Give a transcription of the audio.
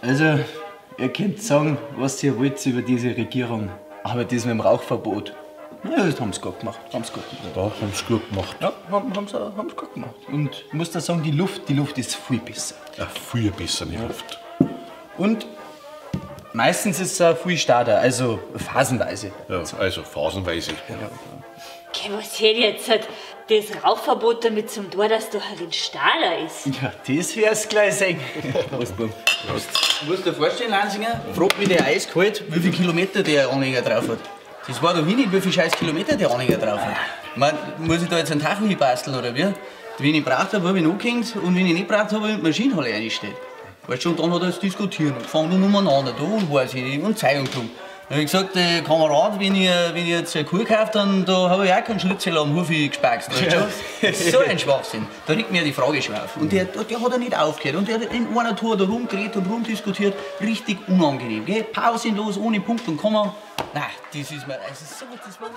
Also, ihr könnt sagen, was ihr wollt über diese Regierung. Aber das mit dem Rauchverbot, ja, das haben sie gut gemacht. Haben's gut gemacht. Da haben sie gut gemacht. Ja, haben sie gut gemacht. Und ich muss da sagen, die Luft ist viel besser. Ja, viel besser, die Luft. Und meistens ist es auch viel starker, also phasenweise. Ja, also phasenweise. Ja. Okay, was hätt jetzt halt das Rauchverbot damit zum Tor, dass du halt ein Stahler ist? Ja, das wär's gleich sehen. Prost, Bub. Prost. Du musst dir vorstellen, Lanzinger, frag mich der eiskalt, wie viele Kilometer der Anhänger drauf hat. Das war doch wenig, wie viele scheiß Kilometer der Anhänger drauf hat. Ich mein, muss ich da jetzt einen Tacho hinbasteln oder wie? Wenn ich gebraucht habe, habe ich ihn angehängt und wenn ich nicht gebraucht habe, habe ich in die Maschinenhalle reingestellt. Weißt du, und dann hat er das Diskutieren und fangen dann umeinander da und weiß ich nicht und Zeug und Klum. Dann hab ich gesagt, Kamerad, wenn ich jetzt eine Kuh kaufe, dann da hab ich auch keinen Schlitzel am Hof gespeist. Weißt du? So ein Schwachsinn. Da regt mir die Frage schon auf. Und der hat er nicht aufgehört. Und der hat in einer Tour da rumgeredet und rumdiskutiert. Richtig unangenehm. Gell? Pausenlos, ohne Punkt und Komma. Nein, das ist mir. Also so, das war.